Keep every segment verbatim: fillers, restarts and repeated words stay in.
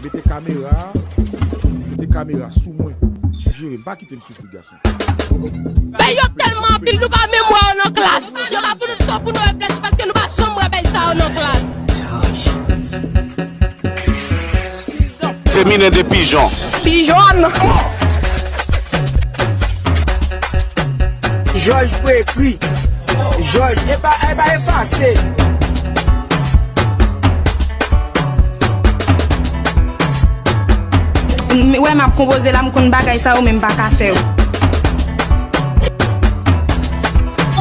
Mete kamera, mete kamera sou mwen. Jere, pa kite m soufri, gason. Bay yo tèlman anpil, nou pa menm wè yo nan klas. Yo pa pou nou tan pou nou reflechi paske nou pa janm wè bay sa yo nan klas. Feminen de pijon. Pijon. Jòj pou ekri. Jòj, e pa, e pa efase. M wè m ap konpoze la, m konn bagay sa yo, men m pa ka fè yo.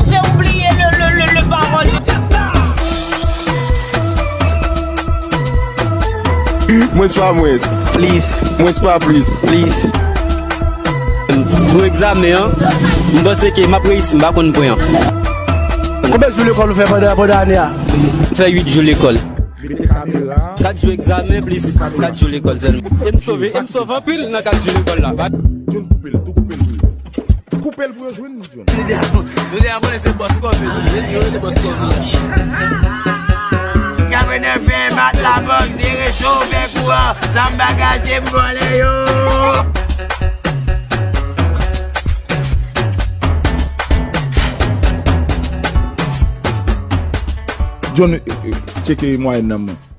Se oubliye le, le, le, le pawòl. Mwens pa mwens. Plis. Mwens pa plis. Plis. Pou egzamen an, m panse ke m ap reyisi, m pa konn pwen an. Konbyen jou lekòl ou fè pandan, pandan ane a? M fè uit jou lekòl. Mete kamera. Kat jou egzamen plis kat jou lekòl sèlman. E m sove, e m sove anpil nan kat jou lekòl la. John, koupe l, tou koupe l tou. Koupe l pou yo jwenn li, John. Nou deja konnen se bòs kòve nou ye, yo rele bòs kòve. Gade nan fen bat la bòs, vire cho, fè kou an, sa m bagaje m vòlè yo. John, eh, eh, tcheke mwayèn nan mwen.